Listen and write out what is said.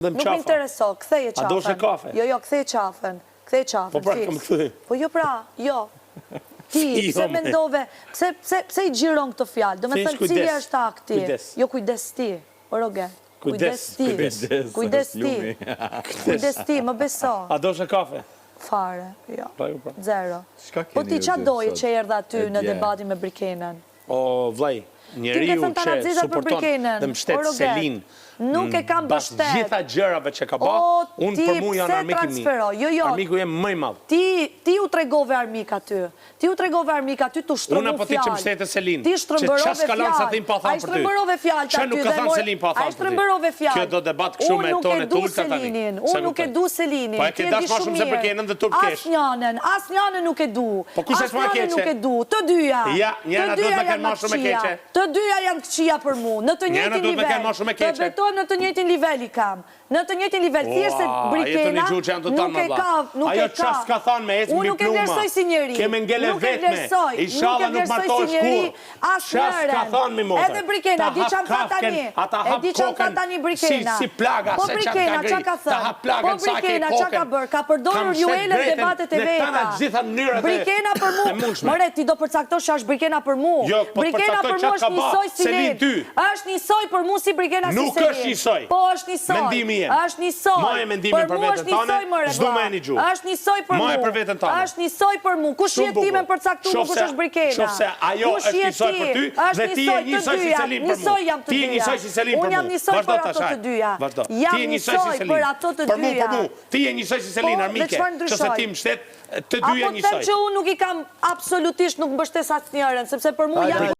Nuk më intereso, ktheje qafën. A doshe kafe? Jo, jo, ktheje qafën. Ktheje qafën. Po pra, kam kthy. Po jo pra, jo. Ti, pse mendove, pse, pse, pse i xhiron këto fjalë? Domethënë, cili është akti? Kujdes. Jo, kujdes ti, o Roger. Kujdes ti. Kujdes. Kujdes ti. Kujdes ti, më beso. A doshe kafe? Fare, jo. Pa ju pra. Zero. Po ti ça doje që erdhe aty në debatin me Brikenën? O vllai, njeriu që suporton dhe mbështet Selin mbas gjitha gjërave që ka ba, unë për mu janë armik i mi. Jo, jo. Armiku jem më i madh. Ti ti u tregove armik aty. Ti u tregove armik aty tu shtrëmbu Unë apo ti që fjalë. mbështete Selin, Ti që ça shtrëmbërove s'ka lënë fjalë. Selin pa Ai thanë për ty. shtrëmbërove fjalët Ça aty nuk ka dhe thanë more Selin pa ai thanë për ty. shtrëmbërove Kjo fjalë. do debat kështu Unë me nuk e tone të du ulëta tani. Selinin, Sa unë nuk e kuptoj. du Selinin. Po e Ti ke e di dashur ma shumë shumë se mirë. Brikenën dhe turp kesh. Asnjanën, asnjanën nuk e du. Po kush është ma e Asnjanën nuk keqe? e du. Të dyja. Ja, Të njëra duhet dyja me janë kenë ma ma shumë e këqija. keqe. Të dyja janë këqija për mu, në të Njëra njëjtin duhet me nivel. kenë ma shumë e Të keqe. betohem në të njëjtin nivel i kam. Në të njëjtin nivel, thjesht se Ua, jetu Brikena një gjuhë që janë të tanë nuk më e vlla. ka, nuk Ajo e ça ka. s'ka thanë me ecë Unë mbi nuk e pluma. vlerësoj si njeri. Ke me ngele Nuk e vetme. vlerësoj, nuk e Ishalla nuk vlerësoj si martohesh njeri kurrë. Ça s'ka asnjëren. thanë mi motër. Edhe Brikena, Ta di hap ça më tha kafken, tani. a ta E hap di ça më tha kokën tani si Brikena. si plaga Po se ça të ka Brikena, ça gri. ka Ta thënë? hap Po plagën sa ke Brikena, ça ka kokën. bërë? Ka Ka përdorur mbështet Juelën në Gretën debatet e në tana veta. gjitha mënyrat e Brikena për mu, e mundshme. more ti do përcaktosh ça është Brikena për mu. Jo, po të Brikena përcaktoj për ça mu ka është ba njësoj si Selin Lin. ty. Është njësoj për mu si Brikena si Nuk Selin. është njësoj. Po është njësoj. Mendimi jem. Është njësoj. Maje mendimin Për për mu veten është njësoj tane, more s'du vlla. me e nigju. Është njësoj për Maje mu. për veten tane. Është njësoj për mu. Kush Shumë je ti me bukur. përcaktu mu Shof kush se është Brikena? shof se ajo Kush është je njësoj ti? për ty Është dhe ti je njësoj të njësoj si dyja. Selin për mu. Njësoj jam të Ti je dyja. njësoj si Selin për Unë jam mu. njësoj Vazhdo për ato tash, të hajde. dyja. Vazhdo. Jam Ti je njësoj si njësoj Selin. për ato të Për mu, dyja. për mu. Ti je njësoj si Po, Selin, dhe armike. çfarë Që se ndryshoi? ti mbështet të dyja Apo të them njësoj. që unë nuk i kam absolutisht nuk mbështes asnjërën, sepse për mu janë.